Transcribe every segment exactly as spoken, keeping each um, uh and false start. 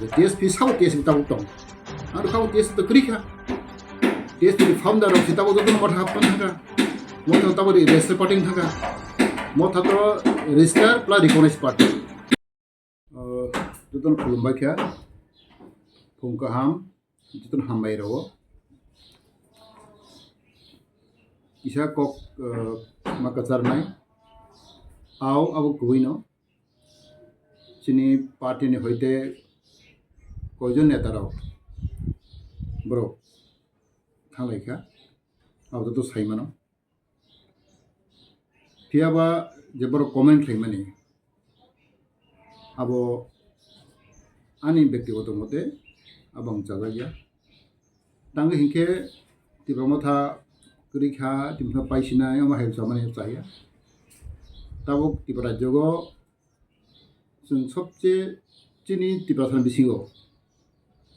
T S P sao T S P tabuk tong. Ang kha T S P to kwrwi kha. T S P ni founder rok si tabuk jotono motha hapna thangkha. Motha tabuk register party thangkha. Motha to register plus recognize party. Uh, jotono khulumbai kha. Phung kaham, jotono hambai rwo. Kisa kok, uh, ma kwcharnai. Ao abo kwbwino. Chini party ni hoite koijon neta rok borok thanglai kha, abo joto sai mano. Phiya ba je borok comment khlai mani, abo ani bektigoto mote abo ang chajak ya. Tangwi hinkhe Tipra Motha kwrwi kha, Tipra Motha paisinai, omo hai chamani chaya. Tabuk Tipra rajyogo chwng sobse chini Tiprasani bisingo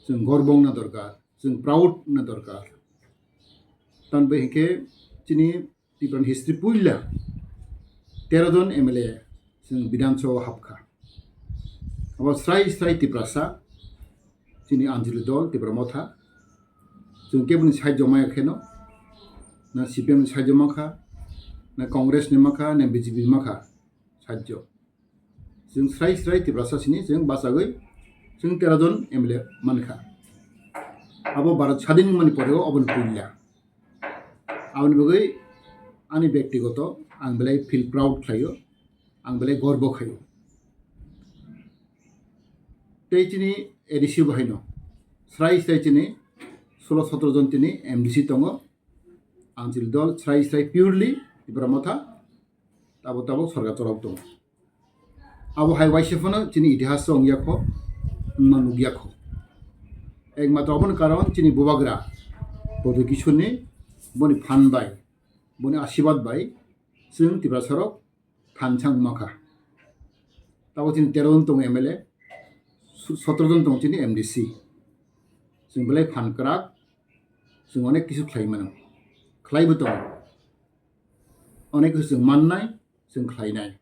chwng gorbo wngna dorkar, chwng proud wngna dorkar. Tamoni hinkhe chini Tiprani history puila tero jon M L A chwng Bidhan Sabha o hapkha. Abo srai srai Tiprasa, chini Anjali dol, Tipra Motha, chwng keboni side jomaya kheno, na C P M ni side joma kha, na Congress ni ma kha, na B J P ni ma kha, side jo. Chwng srai srai Tiprasa sini chwng bachagwi chwng tero jon M L A mankha. Abo Bharat sadin wngmani poreo oboni puila. Aboni bagwi ani bektigoto ang belai feel proud khlaio, ang belai gorbo khaio. Tei chini A D C bo haino srai srai chini solo sotro jon chini M D C tongo. Anjali dol srai srai purely Tipra Motha tabo tabo sorkar cholok tongo. Abo hai waisa phano chini itihas o wngya kho, wngma nukya kho. Ekmatro aboni karon chini bubagra Pradyot Kishore ni boni phan bai, boni asirwad bai chwng Tiprasa rok thansa wngma kha. Tabo chini tero jon tongo M L A, su-, sotro jon tongo chini M D C. Chwng belai phan kwrak, chwng onek kisu khlai mano, khlaibo tongo. Onek kisu chwng mannai, chwng khlainai.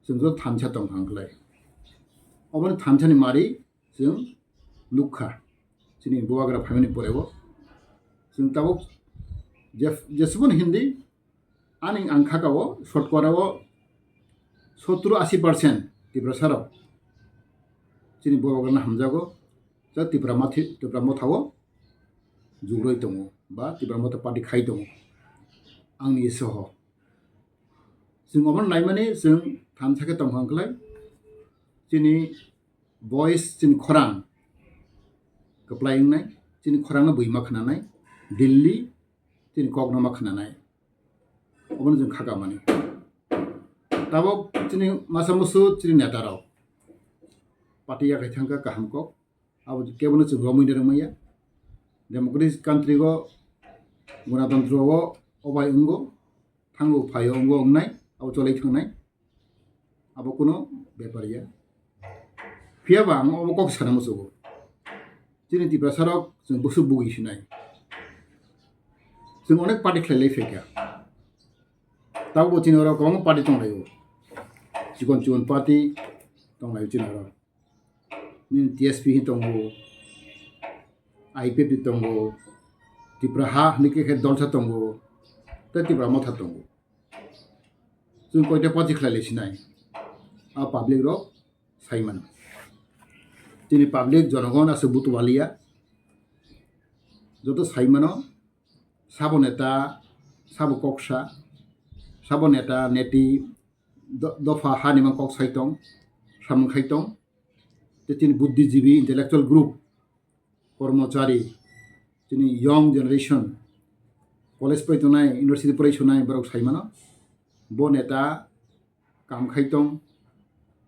Chwng joto thansa tong kha wngkhlai. Oboni thansani mari chwng nukha. Chini bubagra phaimani porebo chwng tabuk je-, jesubon hindi ani ang khakao shortcut o sottur ashi percent Tiprasa rok chini bubagrano hamjago. Ja Tipra Mothi-, Tipra Mothao jugroi tongo ba Tipra Motha party khai tongo. Angni soho. Chwng omono naimani chwng thansa khe tongkha wngkhlai chini voice, chini khorang kwplai wngnai, chini khorangno bui ma khnanai, Delhi chini kokno ma khnanai, obono chwng khakamani. Tabuk chini masa musu chini neta rok party yakhai thangkha kaham kok, abo kebono chwng romwi nai rwmaya. Democratic country o, gonatantro o obai wngo, thango phaio wngo wngnai, abo cholai thangnai, abo kuno bepar ya. Phiya ba ang obo kok sana musugo. Chini Tiprasa rok chwng busuk bugui sinai. Chwng onek party khlai lai phaikha. Tabukbo chini oro kwbangma party tonglaio. Chikon chikon party tonglaio chini oro. Nini T S P hin tongo, I P F T tongo, Tipra ha hinwi khe khe dolsa tongo, tei Tipra Motha tongo. Chwng koita party khlai lai sinai. A public rok sai mano. Chini public jonogon aswk butualiya. Joto sai mano, sabo neta, sabo koksa, sabo neta, neti, do-, dopha hani mang kok sai tong, samung khai tong. Tei chini buddhijibi, intellectual group, kormochari, chini young generation, college pori tongnai, university pori sonai borok sai mano. Bo neta kam khai tong,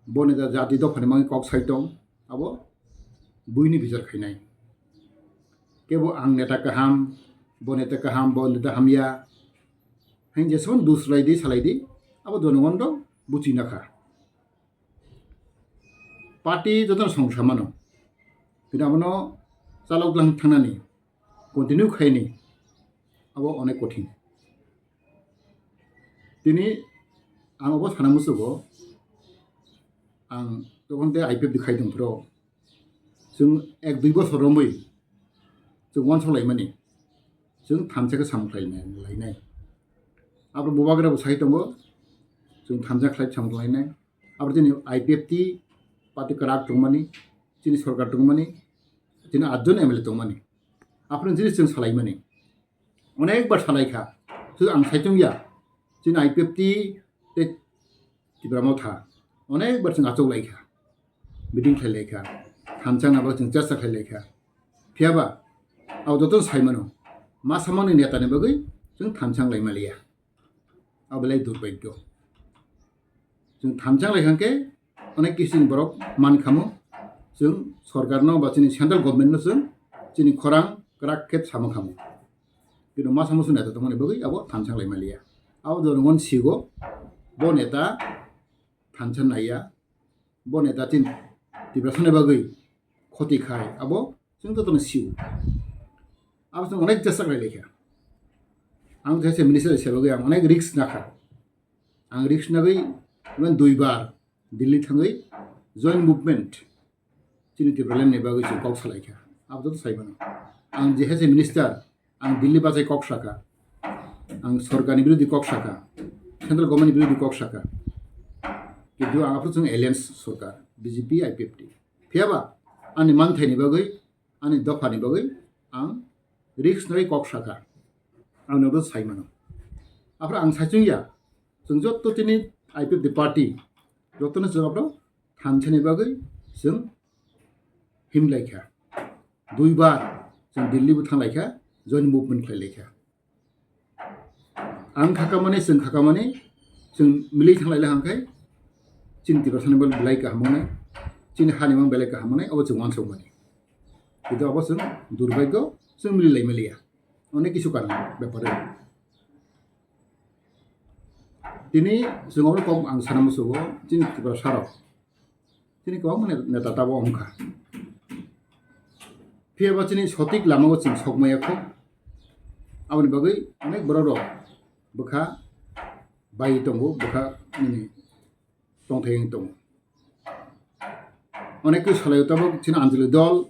bo neta jati dophani mangwi kok sai tong, abo buini bichar khainai. Kebo ang neta kaham, bo neta kaham, bo neta hamya, hain jeswng dus lai di, salai di, abo jonogon rok buchi nakha. Party jotono songsa mano. Kintu abono chalok lang thangnani, continue khaini, abo onek kothin. Tini ang obo sana musugo, ang tokon te I P F T khai tong phro, Chwng ek dui bosor romwi chwng uansuk laimani, chwng thansa khe samung khlai lainai. Abo bubagra bo sai tongo, chwng thansa khlai samung khlainai. Abo chini I P F T party kwrak tongmani, chini sorkar tongmani, chini atjon M L A tongmani. Aphuru chini chwng salaimani. Onek bar salai kha. Chwng ang sai tongya. Chini I P F T tei Tipra Motha onek bar chwng achuk lai kha. Meeting khlai lai kha. Thansa nabo chwng chesta khlai lai kha. Phiyaba abo joto sai mano. Ma samani neta ni bagwi chwng thansa lai maliya. Abo belai durbhagyo. Chwng thansa lai kha khe onek kisu ni borok man khamo. Chwng sorkar no ba chini central government no chwng chini khorang kwrak khe sama khamo. Kintu ma samo chwng neta tongmani bagwi abo thansa lai maliya. Abo joto ngon sigo bo neta thansa naiya. Bo neta chini Tiprasa ni bagwi khoti khai abo chwng joto no sio. Abo chwng onek jesa khlai lai kha. Ang jesa minister se bagwi ang onek risk na kha. Ang risk nagwi even dui bar Delhi thangwi joint movement chini Tipraland ni bagwi chwng kok salai kha. Abo joto sai mano. Ang je hai se minister, ang Delhi bachai kok saka, ang sorkar ni birodhi kok saka, central government ni birodhi kok saka. Kintu ang aphuru chwng alliance sorkar, B J P, I P F T. Phiyaba ani manthai ni bagwi, ani dopha ni bagwi ang risk nai kok saka. Ang nobo sai mano. Aphuru ang sai chwng ya, chwng joto chini I P F T party, joto no chwng aphuru thansa ni bagwi chwng him lai kha. Dui bar chwng Delhi bo thang lai kha, joint movement khlai lai kha. Ang khakamani, chwng khakamani, chwng milwi thang lai lai hang khai, chini Tiprasa ni belai kaham wngnai, chini hani mang belai kaham wngnai, abo chwng uansuk mani. Kintu abo chwng durbhagyo, chwng milwi lai maliya. Onek kisu karon bepar. Tini chwng abo kok ang sana musugo, chini Tiprasa rok. Chini kwbangma ne-, neta tabuk wng kha. Phiya ba chini sotik lama o chwng sok maya kho. Aboni bagwi onek borok rok bwkha bai tongo, bwkha nini tongthai wng tongo. Onek khe salai o tabuk chini Anjali dol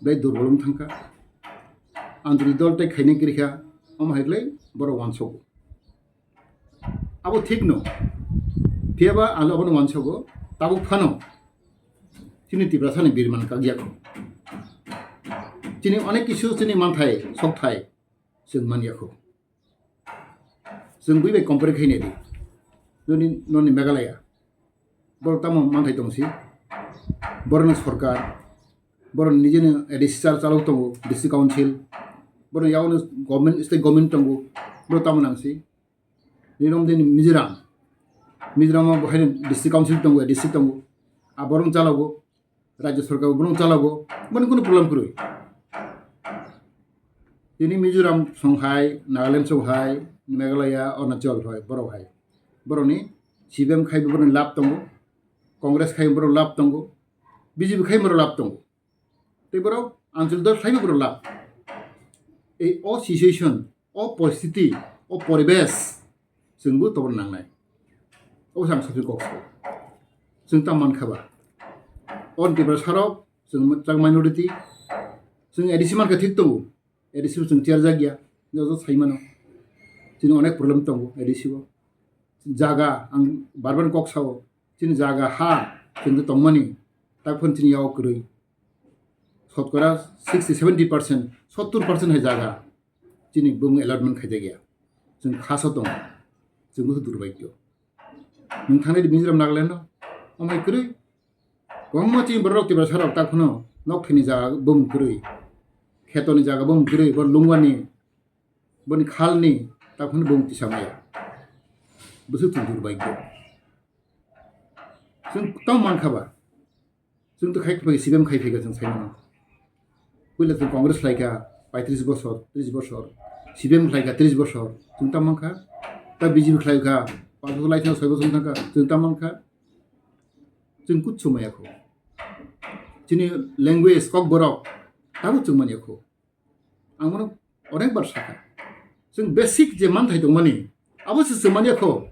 belai durbol wng thang kha. Anjali dol tei khainai kwrwi kha, omo hai khlai borok uansugo. Abo thik no. Phiya ba ang abono uansugo, tabuk phano chini Tiprasa ni birman kak ya kho. Chini onek kisu chini manthai, sokthai chwng man ya kho. Chwng bui bai compare khai nai di. Noni, noni Meghalaya. Borok tamo manthai tong si. Borokni sorkar, borok nijeni A D C chal-, chalok tongo, district council. Borok yago government, state government tongo. Borok tamo nang si. Nini romde ni Mizoram. Mizoram o bo haino district council tongo, A D C tongo. A borok chalogo. Rajya sorkar bo borok chalogo. Boni kunu problem kwrwi. Tini Mizoram song hai, Nagaland song hai, Meghalaya, Arunachal hai, borok hai. Borokni C P M khai borokni lab tongo. Congress khai borok lab tongo. B J P khai borok lab tongo. Tei borok Anjali dol khlaiwi borok lab. Ei o situation, o poristiti, o poribesh chwngbo tobor nangnai. Obo se ang sakni kok sao. Chwng tamo mankha ba? O Tiprasa rok chwng chak minority. Chwng A D C mankha thik tongo. A D C bo chwng chair jak ya. Joto sai mano. Chini onek problem tongo A D C bo. Jaga ang bar bar kok sao. Chini jaga ha chwng tongmani. Taphon chini yago kwrwi. Sotkora sixty, seventy percent, sottor percent hai jaga chini bumung allotment khaijak ya. Chwng khaso tongo. Chwng bo durbhagyo. Nwng thangnai di Mizoram, Nagaland o. Omo hai kwrwi. Kwbangma chini borok Tiprasa rok ta phano nok thani jaga bumung kwrwi. Kheto ni jaga bumung kwrwi. Bor lungwani, boni khalni ta phano bumung tisa maya. Bwswk chwng durbhagyo. Chwng tamo mankha ba? Chwng to khai phai C P M khai phai kha chwng sai mano. Puila chwng Congress khlai kha paitris bosor, tris bosor. C P M khlai kha tris bosor. Chwng tamo mankha. Ta B J P khlai kha paanch bosor lai thang soi bosor thang kha. Chwng tamo mankha. Chwng kuchu maya kho. Chini language kok borok tamo chwng manya kho. Ang bono onek bar sakha. Chwng basic je manthai tongmani, abo se chwng manya kho.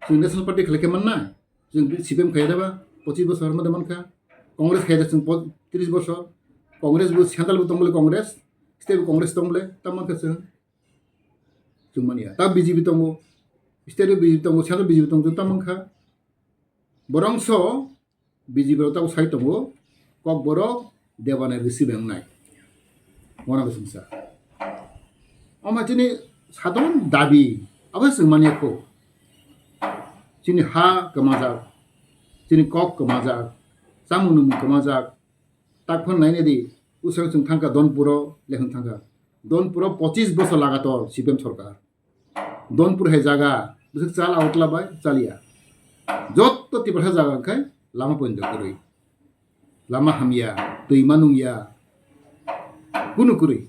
Chwng National Party khlai khe mannai. Chwng C P M khai da ba, pochis bosor mode mankha. Congress khaida chwng po-, tris bosor. Congress bo central bo tongbole Congress, state bo Congress tongbole, tamo khe chwng, chwng manya. Ta B J P tongo, state bo B J P tongo, central B J P tongo, tamo kha. Borongso B J P rok tamo sai tongo, Kokborok debana risi bengnai. Wana bwswngsa. Omo chini sadharon dabi, abo chwng manya kho. Chini ha kwmajak, chini kok kwmajak, chamung nwngmung kwmajak. Tak phano naina di, usang chwng thangkha Donpuro, lekhwng thangkha. Donpuro pochis bosor lagator C P M sorkar. Donpur hai jaga, bwswk chal autla bai chaliya. Jotto Tiprasa jaga khai lama poindo kwrwi. Lama hamya, twi manungya, kunu kwrwi.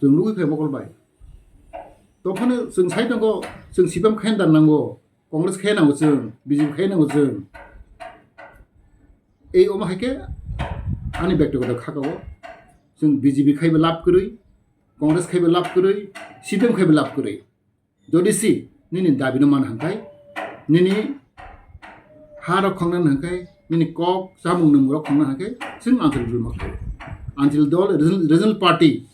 Chwng nugwi phai mokol bai. Tophano chwng sai tongo, chwng C P M khaina dan nango, Congress khaina nango chwng, B J P khaina nango chwng. Ei omo hai khe ani bektigoto khakao. Chwng B J P khaiba lab kwrwi, Congress khaiba lab kwrwi, C P M khaiba lab kwrwi. Jodi si nini dabi no man hangkai, nini ha rok khongna hangkai, nini kok chamung nwng rok khongna hangkai, chwng Anchal Dol ma khlai. Anchal Dol regional, regional party,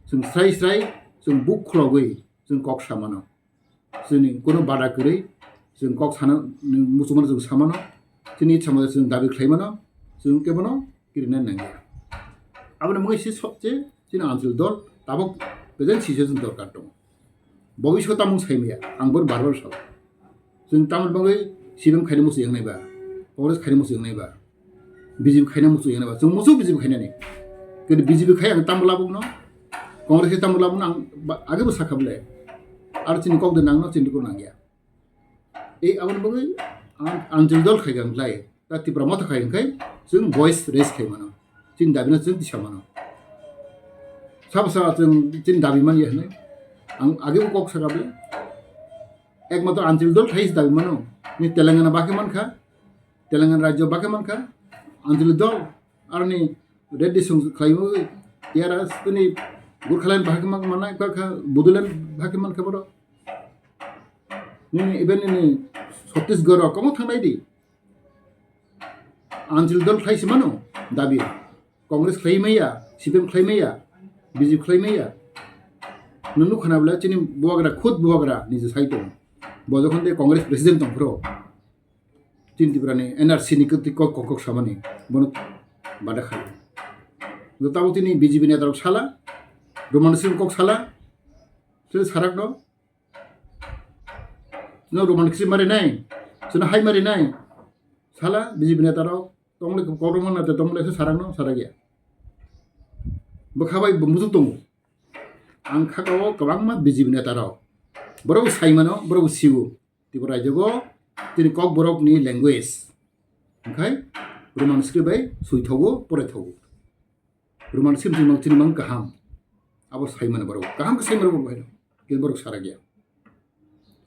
chwng srai srai, chwng buk khulogwi, chwng kok samano. Chini kono bada kwrwi, chwng kok sana, muchungmano chwng samano. Chini itsa mano chwng dabi khlaimano, chwng kebono kirina nangya. Aboni mungwi se sobse chini Anchal Dol tabok present situation dorkar tongo. Bobiswt tamung saimaya, ang bor bar bar sao. Chwng tamoni bagwi C P M khaina muchung yangnai ba, Congress khaina muchung yangnai ba, B J P khaina muchung yangnai ba, chwng muchung B J P khainani. Kini B J P khai ang tambo labukno, Congress khai tambo labukno ang ba-, age bo sakha bwle. Aro chini kok de nangno chini kok nangya. Ei aboni bagwi ang, Anchal Dol khai kha wng lai. Ta Tipra Motha khai wng khai chwng voice raise khai mano. Chini dabi no chwng tisa mano. Sabo sa chwng chini dabi man ya hinwi. Ang age bo kok saka bwle. Ekmatro Anchal Dol khai se dabi mano. Ni Telangana bakhe man kha. Telangana rajyo bakhe man kha. Anchal Dol aroni Reddy song khlai bo yara tini Gurkhaland bakhe man, man kha, Bodoland bakhe man kha boro. Nini even nini Chhattisgarh rok komo thangnai di. Anchal Dol khlai se mano dabi. Congress khlai maya, C P M khlai maya, B J P khlai maya. Nunu khana bwle chini bubagra, khud bubagra niji sai tong. Bo jokhon de Congress president tong phro. Chini Tripura ni N R C ni kwtwi kok, kok, kok samani. Bono bada khai. Tabuk tini B J P neta rok sala, Roman Singh kok sala, sila sarak no. No Roman Singh mari nai, sino hai mari nai. Sala B J P neta rok, tongle kokroma neta tongle se sarak no, sarak ya. Bwkha bai bo muchuk tongo. Ang khakao kwbangma B J P neta rok. Borok sai mano, borok siwo. Tripura rajyo tini kok borok ni language. Hwnkhe Roman script bai swi thogo, pore thogo. Roman script ni mang, chini mang kaham. Abo sai mano borok. Kaham khe sai mano borok bai. Khe borok sarak ya.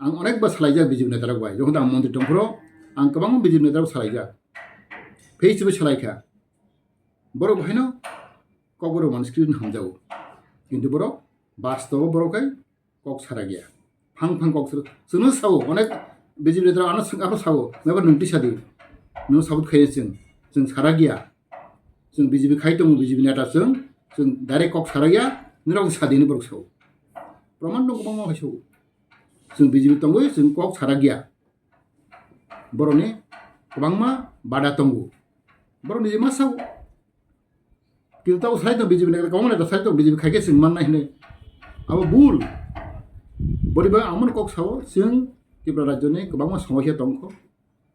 Ang onek ba salaijak B J P neta rok bai. Jokhon ang montri tongphro, ang kwbangma B J P neta rok salaijak. Face to face salai kha. Borok bai no kok borok Roman script hamjago. Kintu borok bastobo borok hai kok sarak ya. Phang phang kok sarak. Chwngno sao, onek B J P neta ano swng, ano sao, meba nwng tisa di. Nwng sabut khai chwng, chwng sarak ya. Chwng B J P khai tongo, B J P neta chwng, chwng direct kok sarak ya, nirok sa di ni borok sao. Proman dong kwbangma hai sao. Chwng B J P tongwi chwng kok sarak ya. Borokni kwbangma bada tongo. Borok niji ma sao. Kintu tabuk sai tong B J P ni kwbangma neta sai tong B J P khai khe chwng mannai hinwi. Abo bul. Boriba amoni kok sao chwng Tripura rajyoni kwbangma somosya tongkho.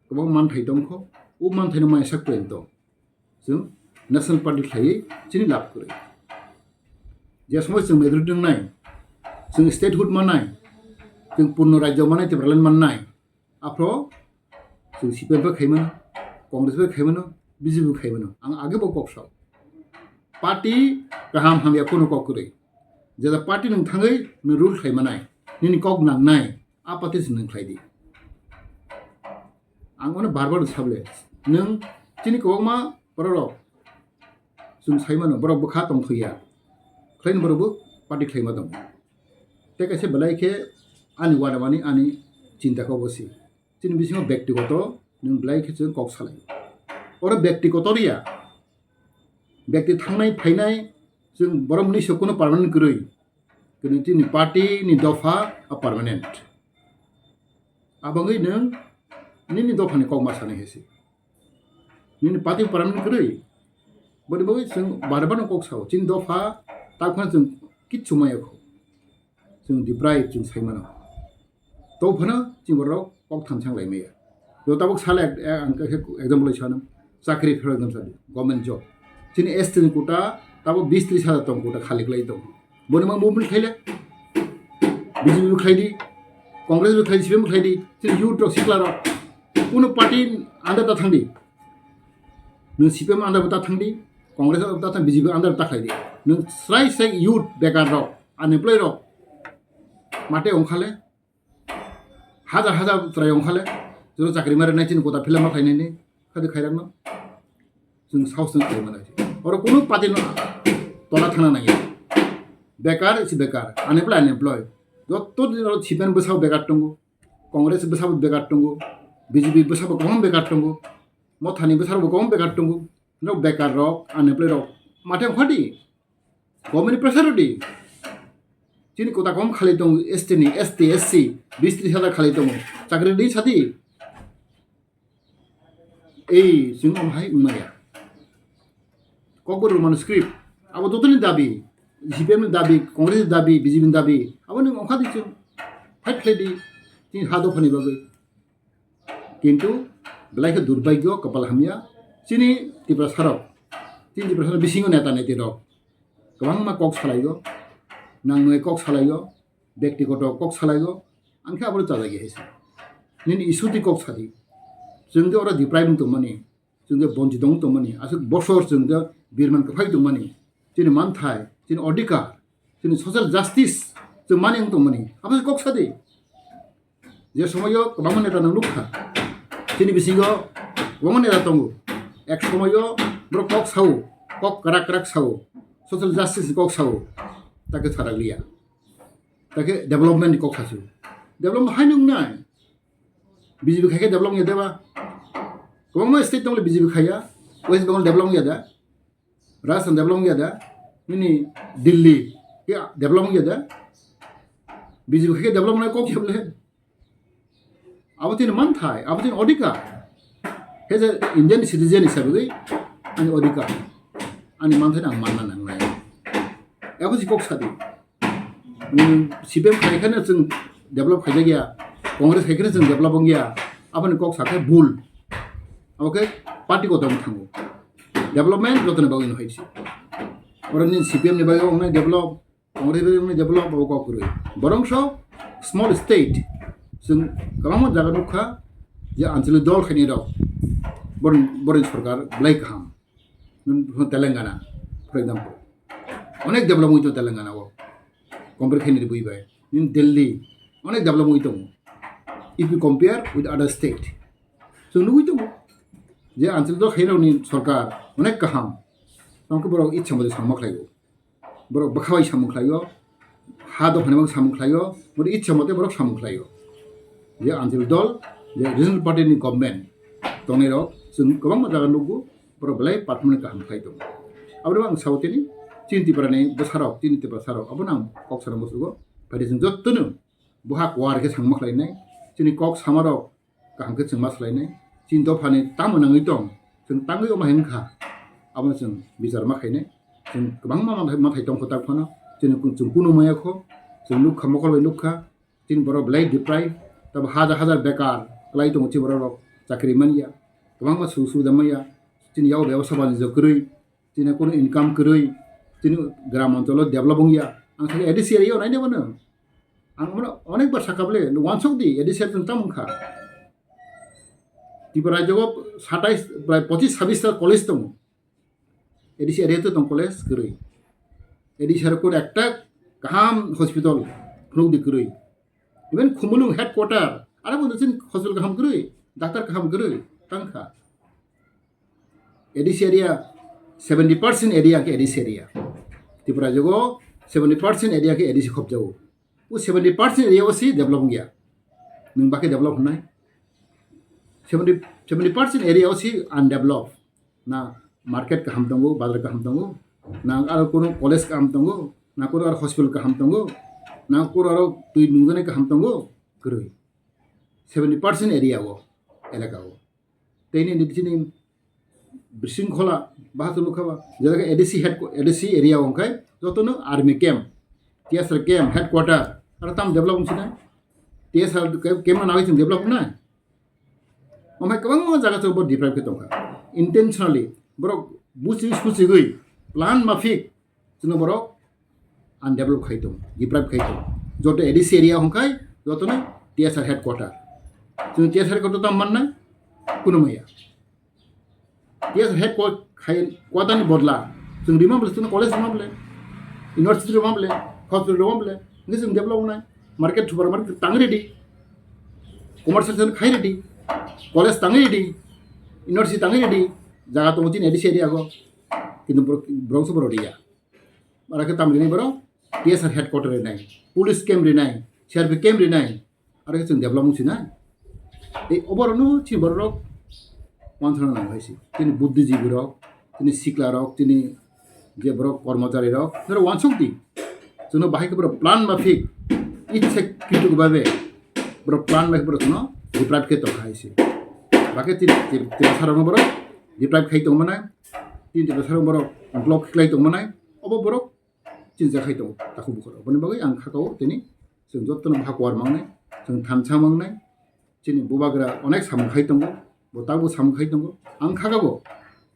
Kwbangma manthai tongkho. O manthai no maya sak tong. Chwng National Party khlaiwi chini lab kwrwi. Je somoi chwng majority wngnai, chwng statehood mannai, chwng purno rajyo mannai, Tipraland mannai. Aphro chwng C P M bai khaimano, Congress bai khaimano, B J P bai khaimano. Ang age bo kok sao. Party kaham hamya phano kok kwrwi. Jeta party nwng thangwi nwng rule khlaimanai, nini kok nangnai, a party se nwng khlai di. Ang ono bar bar sable, nwng chini kwbangma borok rok chwng sai mano, borok bwkha tongthokya, khlaini borok bo party khlaima tongo. Tei kaisa belai khe ani uanamani ani chinta kok bo se. Chini bisingo bektigoto nwng belai khe chwng kok salai. Oro bekti kotor ya, bekti thangnai phainai, chwng borok mwnwi se kuno permanent kwrwi, kwrwi chini party ni dopha a permanent. Abangwi nwng nini dophani kok ma sanai hai se. Nini party permanent kwrwi. Boni bagwi chwng bare bano kok sao. Chini dopha takhwna chwng kichu maya kho. Chwng deprive chwng sai mano. To phano chini borok kok thamsang lai maya. Jo tabuk sala ek-, ek-, ang khe example lai sanam. Chakri phero exam sadi. Government job. Chini S T ni quota tabuk bis tris hajar tong quota khali klai tong. Boni ma movement khaile. B J P bo khlai di. Congress bo khlai di, C P M bo khlai di. Chini youth rok sikla rok. Kuno party under ta thang di. Nwng C P M under bo ta thang di. Congress under bo ta thang, B J P under bo ta khlai di. Nwng srai srai youth bekar rok, unemployed rok. Mate ongkhale. Hajar hajar chwrai ongkhale. Juro chakri mare nai chini quota fill up ma khlai nai ni. Khadi khairakno. Chwng saos chwng khlai mano. Oro kuno party no tola thana nangya. Bekar isi bekar. Unemployed, unemployed. Jotto din oro C P M bwsao bekar tongo. Congress bwsabo bekar tongo, B J P bwsabo kwbangma bekar tongo, Mothani bwsarokbo kwbangma bekar tongo, norok bekar rok, unemployed rok, mate ongkhadi, government ni pressure rwdi, chini quota kwbangma khali tongo, S T ni, S T, S C, bis tris hajar khali tongo, chakri rwdi sadi. Ei, chwng omo hai wngmaya. Kokborok Roman script. Abo jotoni dabi, C P M ni dabi, Congress ni dabi, B J P ni dabi. Abo nwng ongkha di chwng fight khlai di. Chini ha dophani bagwi. Kintu belai khe durbhagyo, kapal hamya. Chini Tiprasa rok. Chini Tiprasa rok bisingo neta neti rok. Kwbangma kok salaio. Nangnai kok salaio. Bektigoto kok salaio. Ang khe abo chajagya hai se. Nini issue twi kok sadi. Chwng de oro deprive wng tongmani. Chwng de bonchito wng tongmani, aswk bosor chwng de birman kwphai tongmani, chini manthai, chini odhikar, chini social justice chwng mani wng tongmani, abo se kok sadi. Je somoyo kwbangma neta nang nukha, chini bisingo kwbangma neta tongo, ek somoyo borok kok sao, kok kwrak kwrak sao, social justice ni kok sao, ta khe sarak liya, ta khe development ni kok sasu, development hai nung nai. B J P khai khe develop ya deba? Kwbangma state tongole B J P khaiya, West Bengal develop ya da? Rajasthan develop ya da? Nini Delhi ya develop ya da? B J P khai khe develop nai kok ya bole? Abo tini manthai, abo tini odhikar. He je Indian citizen hisabe ani odhikar, ani manthai ang manna nangnai. Abo si kok sadi. Nwng C P M khai kheno chwng develop khaijak ya, Congress khai kheno chwng develop wng ya, aboni kok sakhe bul. Abo khe party kotor wng thango. Development jotoni bagwi no hai se. Oro ni C P M ni bagwi wngnai develop, Congress ni bagwi wngnai develop abo kok kwrwi. Borongso small state chwng kwbangma jaga nukha je anchalik dol khainai rok boroni, boroni sorkar belai kaham. Nwng Telangana, for example, onek develop wngwi tongo Telangana o, compare khainai rwui bai. Nwng Delhi, onek develop wngwi tongo. If you compare with other state, chwng nugwi tongo je anchalik dol khairokni sorkar onek kaham, tamo khe borok ichha mode samung khlaio, borok bwkha bai samung khlaio, ha dophani bagwi samung khlaio, borok ichha mote borok samung khlaio. Je anchalik dol, je regional party ni government tongnai rok chwng kwbangma jaga nukgo, borok belai performance kaham khlai tongo. Aboni ang sao tini chini Tripura ni bwsarok, chini Tiprasa rok, abono ang kok sana musugo. Phaidi chwng jotono buhak war khe sangma khlainai, chini kok sama rok kaham khe chwng ma swlainai. Chini dophani tamo nangwi tong, chwng tangwi omo hai wngkha, abono chwng bichar ma khainai. Chwng kwbangma manthai, manthai tongkho tak phano, chini kun-, chwng kunu maya kho, chwng nukha, mokol bai nukha, chini borok belai deprive, tabo hajar hajar bekar kwlai tongo chini borok rok, chakri manya, kwbangma sujog subida manya, chini yago bebasa banijyo kwrwi, chini kunu income kwrwi, chini gram anchalo develop wngya. Ang sakha A D C area o naina mano. Ang mano onek bar sakha bole, wansok di, A D C area chwng tamo wngkha. Tripura rajyo o satais, prai pochis sabis ta college tongo. A D C area to tong college kwrwi. A D C area kunu ekta kaham hospital phunuk di kwrwi. Even Khumulwng headquarter, aro bo chini hospital kaham kwrwi, doctor kaham kwrwi tangkha. A D C area, seventy percent area khe A D C area. Tripura jogo seventy percent area khe A D C khopjago. O seventy percent area o si develop wngya. Nwng bakhe develop hwnai? Seventy, seventy percent area o si undeveloped. Na market kaham tongo, bazar kaham tongo, na aro kuno college kaham tongo, na kuno aro hospital kaham tongo, na kuno aro twi nungjaknai kaham tongo, kwrwi. Seventy percent area o, elaka o. Tei nini chini bisingkhola bahasa nukha ba, jelaga A D C head, A D C area o hwnkhe jotono army camp, T S R camp, headquarter, aro tam develop wngsinai. T S R camp no nai chwng develop wngnai. Omo hai kwbangma jaga chwng bo deprive khe tongkha. Intentionally borok buchi suchigwi plan mafik chwngno borok undevelop khai tongo, deprive khai tongo. Joto A D C area hwnkhe jotono T S R headquarter. Chwng T S R headquarter tamo mannai? Kuno maya. T S R headquarter khai, quarter ni bodla chwng rima bole, chwngno college rima bole, university rima bole, hospital rima bole, hwnkhe chwng develop wngnai. Market, supermarket tangwi ready, commercial center khai ready, college tangwi ready, university tangwi ready, jaga tongo chini A D C area o, kintu borok, borok se borok riya. Aro khe tam rinai borok T S R headquarter rinai, police camp rinai, C R P camp rinai, aro khe chwng develop wngsinai. Tei oborokno chini borok rok wansana nango hai se. Chini buddhijibi rok, chini sikla rok, chini je borok kormochari rok, norok wansuk di. Chwngno bahai khe borok plan mafik, itse kritik babe borok plan mafik borok chwngno deprive khe tongkha hai se. Bakhe chini Tiprasa rokno borok deprive khai tongmanai, chini Tiprasa rok borok block khlai tongmanai, obo borok chinsa khai tongo takhuk bukhuk rok. Boni bagwi ang kha kao tini chwng jotono bha kuar mangnai, chwng thansa mangnai, chini bubagra onek samung khai tongo, bo tabuk samung khai tongo. Ang kha kao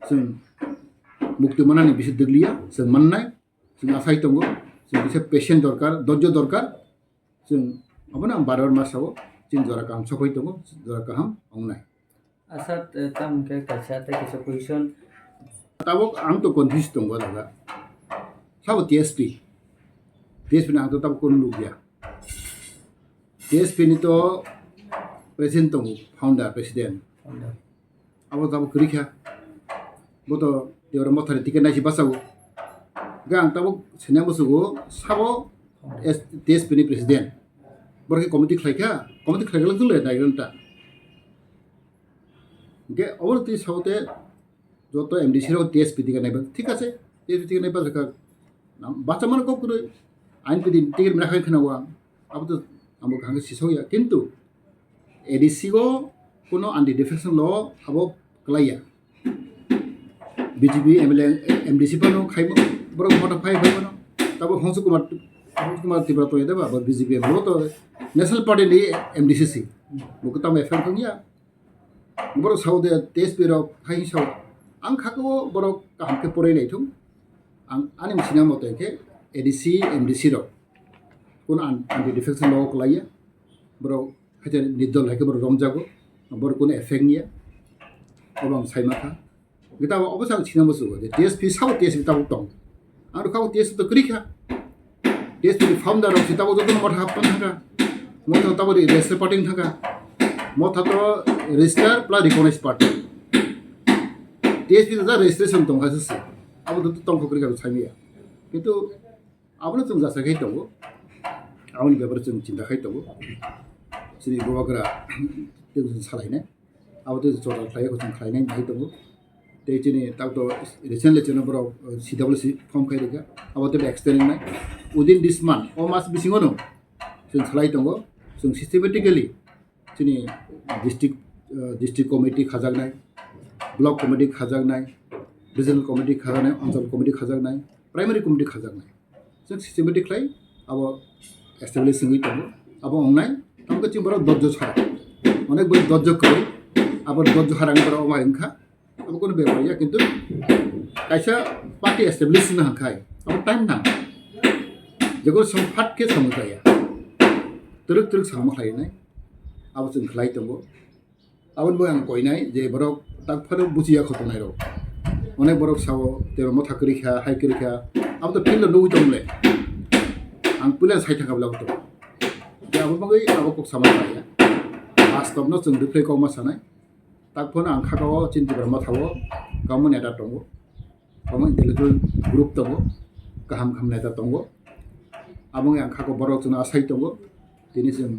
chwng mukti manani bisi dwgliya, chwng mannai, chwng asai tongo, chwng kisa patient dorkar, dojjo dorkar, chwng abono ang bar bar ma sao, chini jora kaham sokoi tongo, jora kaham wngnai. Asa, eh, tamo khe kaisa tei kaisa question. Tabuk ang to confuse tongo daga. Sabo T S P. T S P ni ang to tabuk kono nukya. T S P ni to president tongo, founder, president. Founder. Abo tabuk kwrwi kha. Bo to Debra Mothani ticket naisi bachao. Ga ang tabuk senya musugo sabo Founder. S-, T S P ni president. Borok khe committee khlai kha, committee khlai kha le nai ta. Hingke obo twi sao te joto M D C rok T S P ticket naiba, thik ase, T S P ticket naiba kha, nam, bacha mano kok kwrwi, ain pidi ticket mena khai khna wa, abo to amo kaham khe sisok ya, kintu A D C o kuno anti defection law abo kwlai ya. B J P M L A, M D C phano khai mo, borok mota phai phai phano, tabo Hongsu Kumar, Hongsu Kumar Tripura to ya deba, abo B J P M L A to National Party ni M D C si, bo kwtam effect wng ya. Borok sao de T S P rok hai sao. Ang kha ko borok kaham khe porai lai thung. Ang ani sinang mote khe A D C, M D C rok. Kun an, anti defection law kwlai ya. Borok hajar ni dol hai khe borok romjago. Borok kun effect niya. Obo ang sai ma kha. Gita obo sa sinang bo sugo. T S P sao T S P tabuk tong. Ang rokha T S P to kwrwi kha. T S P ni founder rok si tabuk joto motha hapna thangkha. Motha tabuk register party thangkha. Motha to register plus recognized party. T S P to registration tongkha se. Abo to tongkha kwrwi kha saimaya. Kintu abono chwng jasa khai tongo. Aboni bepare chwng chinta khai tongo. Chini bubagra tei chwng salainai. Abo tei chwng chota khlai, chwng khlainai nai tongo. Tei chini tak to recently chini borok, uh, C W C form khai rikha. Abo tei extend nai. Within this month, o mas bisingo no chwng khlai tongo. Chwng systematically chini district, uh, district committee khajaknai, block committee khajaknai, regional committee khajaknai, anchal committee khajaknai, primary committee khajaknai. Chwng systematic khlai abo establish wngwi tongo. Abo wngnai, tamo khe chini borok dojjo sara. Onek borok dojjo kwrwi, abo dojjo harani borok omo hai wngkha. Abo kono bepar ya, kintu kaisa party establish wngna hwnkhai abo time nang. Jekon samung phat khe samung khlaiya. Twrwk twrwk samung khlainai. Abo chwng khlai tongo. Aboni bagwi ang koinai je borok tak phano buchiya khotongnai rok. Onek borok sao tei motha kwrwi kha, hai kwrwi kha. Abo to field o nugwi tong le. Ang puila sai thangkha bwla abo to. Je abo bagwi abo kok sama khlaiya. Bastop no chwng rwphre kok ma sanai. Tak phano ang kha o chini Tipra Motha o kwbangma neta tongo. Kwbangma intellectual group tongo. Kaham kaham neta tongo. Abo wngwi ang kha o borok chwngno asai tongo. Tini chwng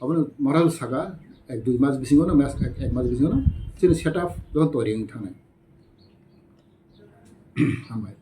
Abono moral saka, ek dui mas bisingo no, mas ek, ek mas bisingo no, chini setup joto toiri wng thangnai. Hambai.